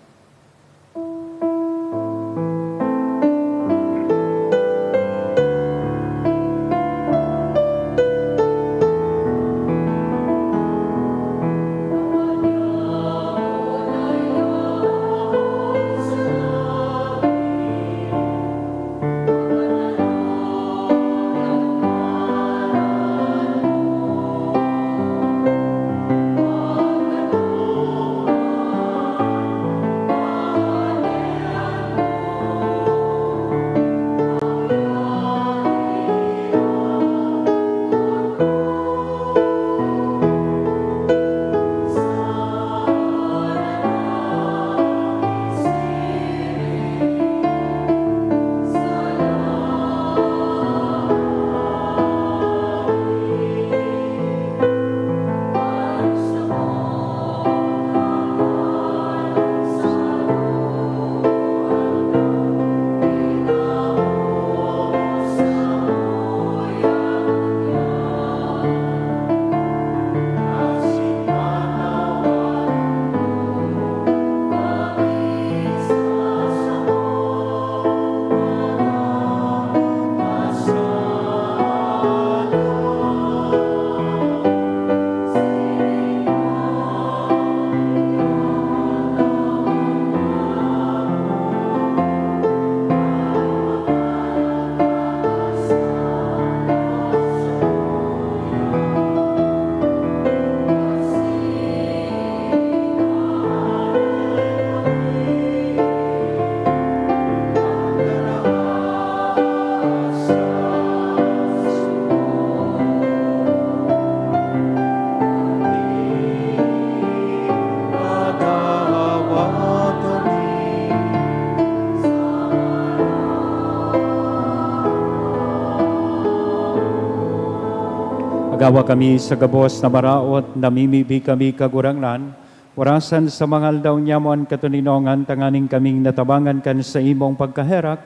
Dawa kami sa gabos na maraot, namimibi kami, Kagurangnan, orasan sa mga aldaw niamo an katoninongan, tanganing kaming natabangan kan saimong pagkaherak,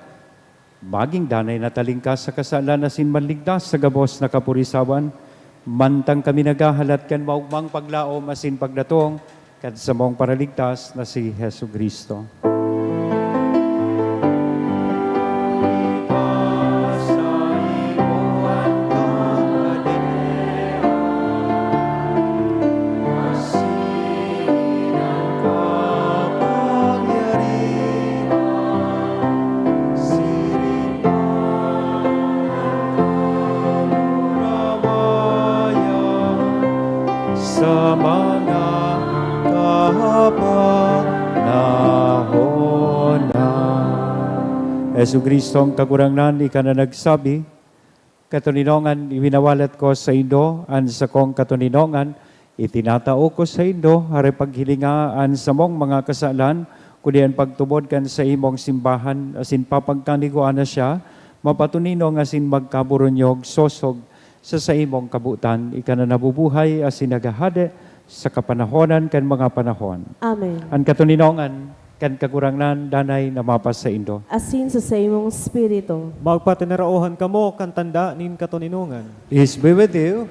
maging danay na talingkas sa kasalan asin manligtas sa gabos na kapurisawan, mantang kami naghahalat kan maogmang paglaom asin pagdatong kan samong Paraligtas na si Jesu-Cristo. Sa mga kapanahon na. Jesu-Cristo, ang Kagurangnan, ika na nagsabi, "Katoninongan, iwinawalat ko saindo an sakong katoninongan, itinatao ko saindo, hare paghilinga an samong mga kasalan, kundi an pagtubod kan saimong simbahan, asin papagkanigua na siya, mapatoninong asin magkaburunyog sosog sa saimong kabotan, ika na nabubuhay asin naghahade sa kapanahonan kan mga panahon." Amen. An katoninongan kan Kagurangnan danay na mapasaindo. Asin sa saimong espiritu. Magpatinaraohan kamo kan tanda nin katoninongan. Peace be with you.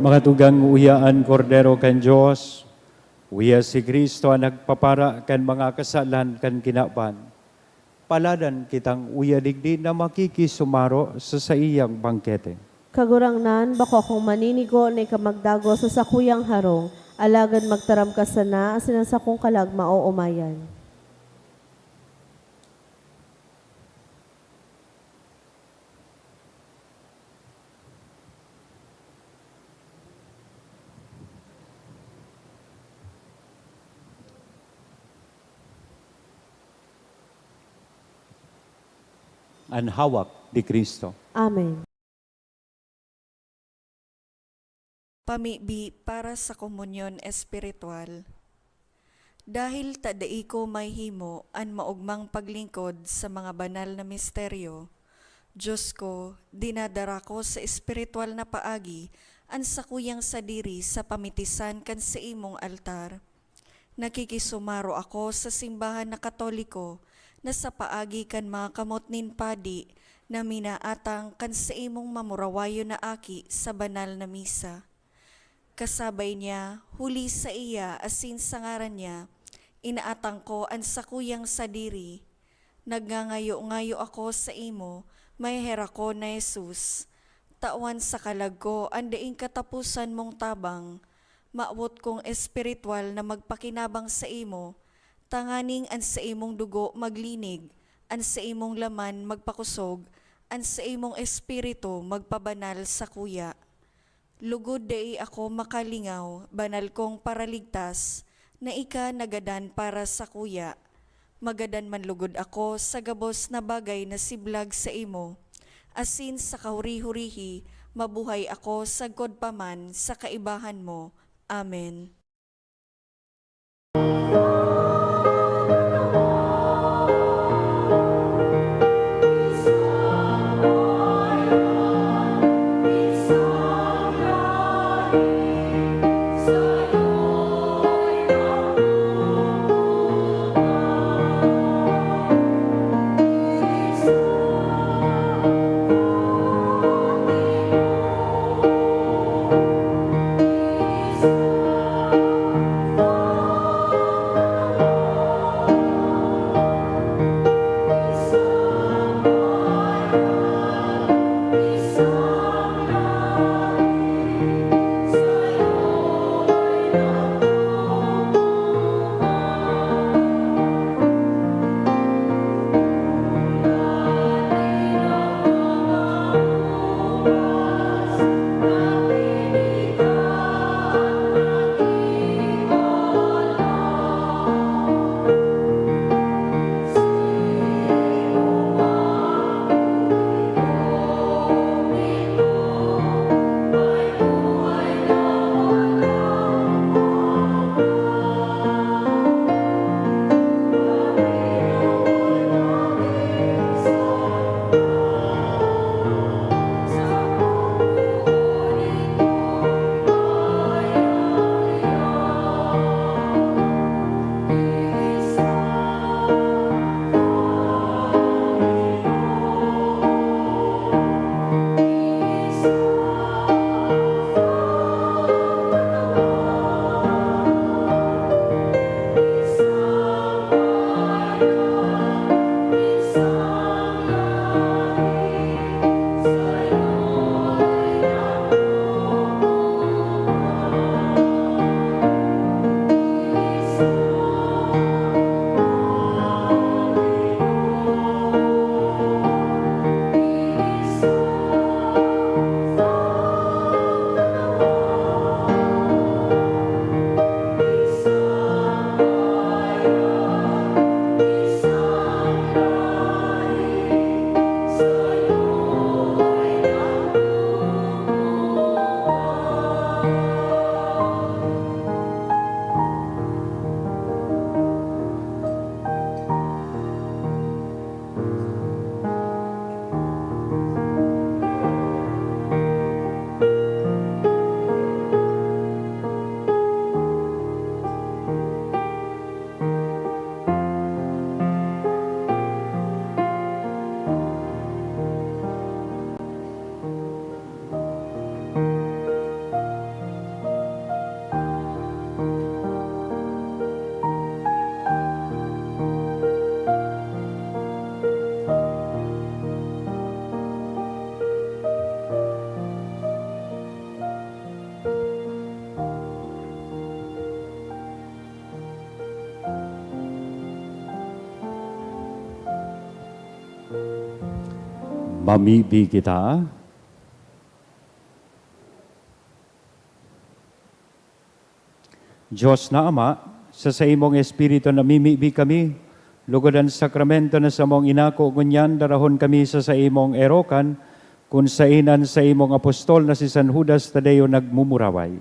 Mga tugang, uya an Kordero kan Dios, uya si Cristo an nagpapara kan mga kasalan kan kinaban. Paladan kitang uya digdi na makikisumaro sa saiyang bangkete. Kagurangnan, bako akong maninigo na ika magdagos sa sakuyang harong, alagad magtaram ka sana asin an sakong kalag maoomayan. An hawak ni Cristo. Amen. Pamibi para sa komunyon espiritual. Dahil ta dai ko mahihimo an maogmang paglingkod sa mga banal na misteryo, Dios ko, dinadara ko sa espiritual na paagi an sakuyang sadiri sa pamitisan kan saimong altar. Nakikisumaro ako sa simbahan na Katoliko na sa paagi kan mga kamot nin padi na minaatang kan saimong mamurawayon na aki sa banal na misa. Kasabay niya, huli saiya asin sa ngaran niya, inaatang ko an sakuyang sadiri. Nagngangayo-ngayo ako saimo, maheherak ko na Jesus, tawan sa kalag ko an daing kataposan mong tabang. Mawot kong espiritual na magpakinabang saimo, tanganing an saimong dugo maglinig, an saimong laman magpakosog, an saimong espiritu magpabanal sakuya. Lugod dai ako makalingaw, banal kong Paraligtas, na ika nagadan para sakuya. Magadan man lugod ako sa gabos na bagay na siblag saimo, asin sa kahuri-hurihi mabuhay ako sagkod pa man sa kaibahan mo. Amen. Mamibi kita. Dios na Ama, sa saimong Espiritu namimibi kami, lugod an sakramento na samong inako, ngunyan darahon kami sa saimong erokan, kun saen an saimong apostol na si San Judas Tadeo nagmumuraway.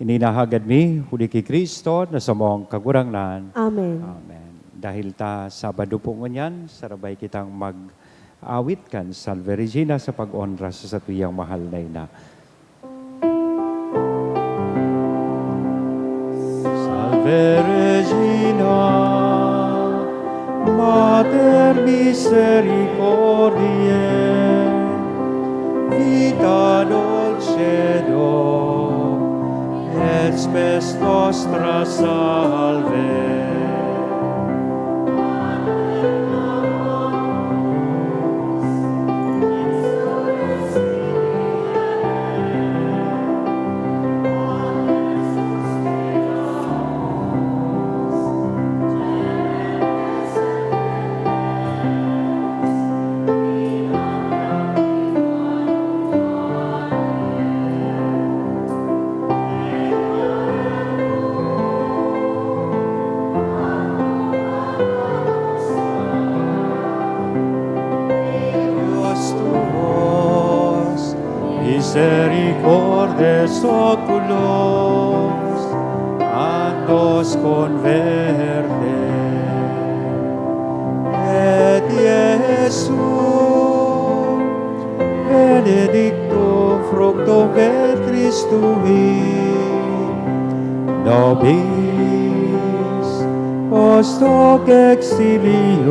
Ini na hagad mi, huli ki Cristo, na samong Kagurangnan. Amen. Amen. Dahil ta Sabado po ngunyan, sarabay kitang mag-awit kan Salve Regina sa pag-onra sa satuyang mahal na ina. Salve Regina, Mater misericordiae, Vita dulcedo et spes nostra salve. Dios tuos, misericordes oculos, a nos converte. Et Iesus, benedictum fructum ventris tui, nobis post hoc exilium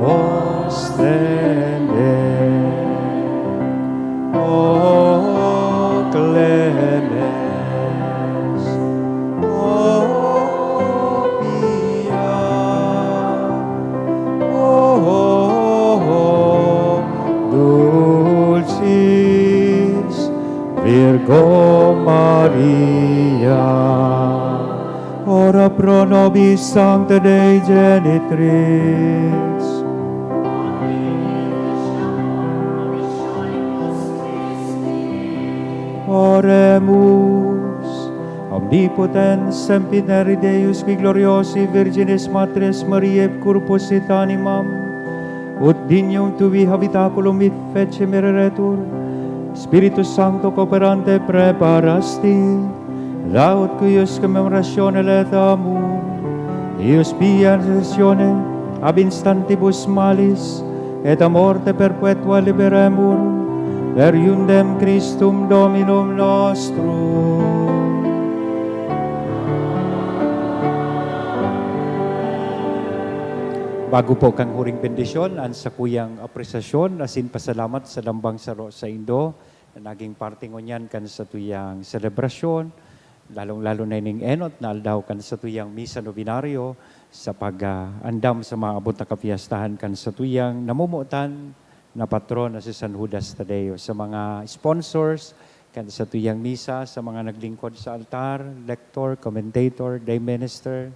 ostende. O clemens, o pia, o dulcis Virgo Maria, ora pro nobis Sancta Dei Genitrix. Oremus. Omnipotens, Sempiterni Deus, qui gloriosae Virginis Matres Mariae et corpus et animam, ut dignum tuae habitaculum et fecem ereretur, Spiritus Sancto cooperante preparasti, laut cuius commemoratione laetamur, eius pia intercessione ab instantibus malis, et a morte perpetua liberemur, per eundem Christum Dominum nostrum. Bago po kan huring bendisyon, an sakuyang apresasyon asin pasalamat sa lambang saro saindo na naging parte ngunyan kan satuyang selebrasyon, lalong-lalo na ining enot na aldaw kan satuyang Misa Novenario sa pag, ah, andam sa maabot na kapiyastahan kan satuyang namomotan na patron na si San Judas Tadeo, sa mga sponsors kan satuyang misa, sa mga naglingkod sa altar, lector, commentator, day minister,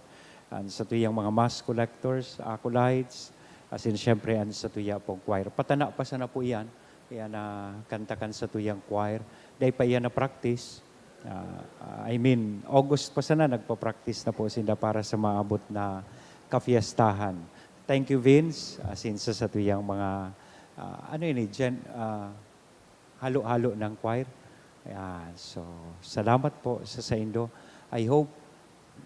an satuyang mga mass collectors, acolytes, asin siyempre an satuya pong choir. Patana pa sana po iyan, iyan na kanta kan satuyang choir. Dai pa iyan na-practice. Ah, I mean, August pa sana, nagpa-practice na po sinda para sa maabot na kafiestahan. Thank you, Vince, asin sa satuyang mga, ah, ano ini, Jen-, ah, halo-halo ng choir. Ayan. So, salamat po sa saindo. I hope,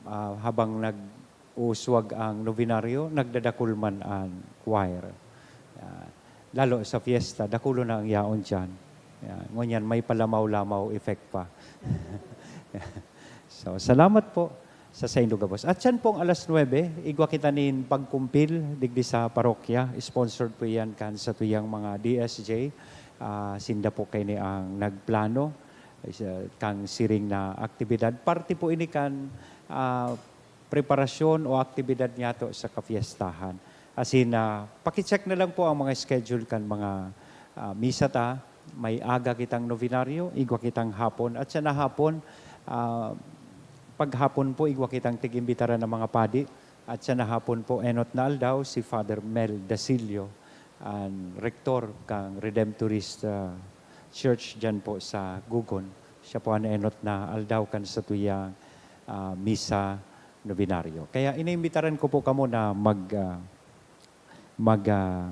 ah, habang nag-uuswag ang nobenaryo, nagdadakul man ang choir. Ayan. Lalo sa fiesta, dakulo na ang yaon diyan. Ayan. Ngunyan, may palamaw-lamaw effect pa. So, salamat po sa saindo gabos. At siyan pong alas nuebe, igwa kita nin pagkumpil digdi sa parokya. Sponsored po iyan kan satuyang mga D S J. Ah, sinda po kaini ang nagplano, isa, kan siring na aktibidad. Parte po ini kan, ah, preparasyon o aktibidad niyato sa kafiestahan. Asin, ah, pakicheck na lang po ang mga schedule kan mga, ah, misa ta. May aga kitang novenaryo, igwa kitang hapon. At siya na hapon, ah, paghapon po, igwa kitang tig-imbitaran ng mga padi. At siya na hapon po, enot na aldaw, si Father Mel Dasilio. an rektor kan Redemptorist, ah, Church diyan po sa Gugon. Siya po an enot na aldaw kan satuyang, ah, misa nobenaryo. Kaya inimbitaran ko po kamo na mag, ah, mag, ah,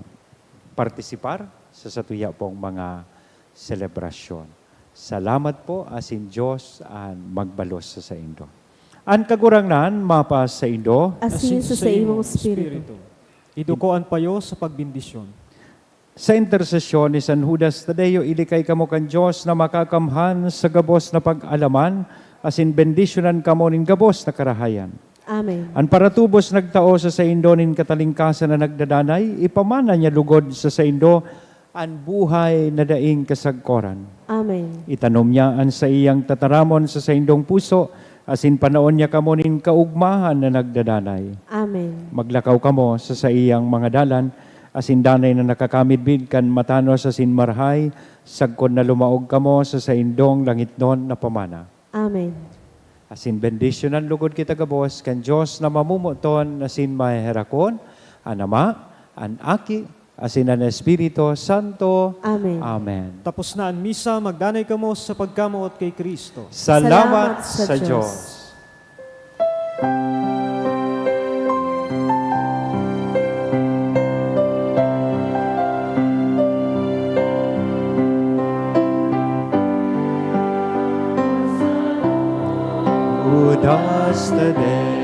partisipar sa satuya pong mga selebrasyon. Salamat po, asin Dios an magbalos sa saindo. An Kagurangnan mapasaindo. Asin sa saimong espiritu. Iduko an payo sa pagbendisyon. Sa intersesyon ni San Judas Tadeo, ilikay kamo kan Dios na Makakamhan sa gabos na pag-alaman, asin bendisyonan kamo nin gabos na karahayan. Amen. An paratubos nagtao sa saindo nin katalingkasan na nagdadanay, ipamana niya lugod sa saindo an buhay na daing kasagkoran. Amen. Itanom niya an saiyang tataramon sa saindong puso, asin panaon niya kamo nin kaugmahan na nagdadanay. Amen. Maglakaw kamo sa saiyang mga dalan, asin danay na nakakamidbid kan matanos asin marahay, sagkod na lumaog kamo sa saindong langitnon na pamana. Amen. Asin bendisyonan lugod kita gabos kan Dios na mamomoton asin maheherakon, an Ama, an Aki, asin an Espiritu Santo. Amen. Amen. Tapos na an misa, magdanay kamo sa pagkamoot ki Cristo. Salamat Salamat sa sa Dios. Dios. Judas Tadeo,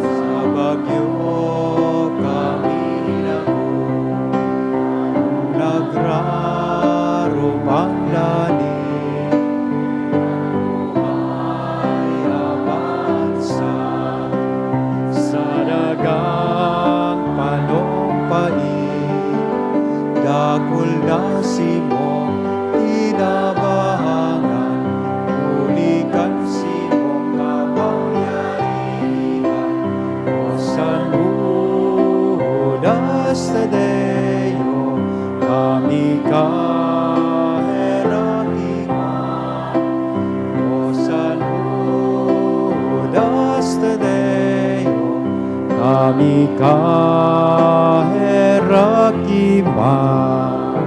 Sa bagyo kami nago, nagrarubang lalim, buhay abansa, sa dagang panumpali, dakul na simong tinabangan, huli kan simong kapangyarihan. O San Judas Tadeo, kami ka heraki man. O San Judas Tadeo, kami ka heraki man.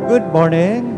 Good morning.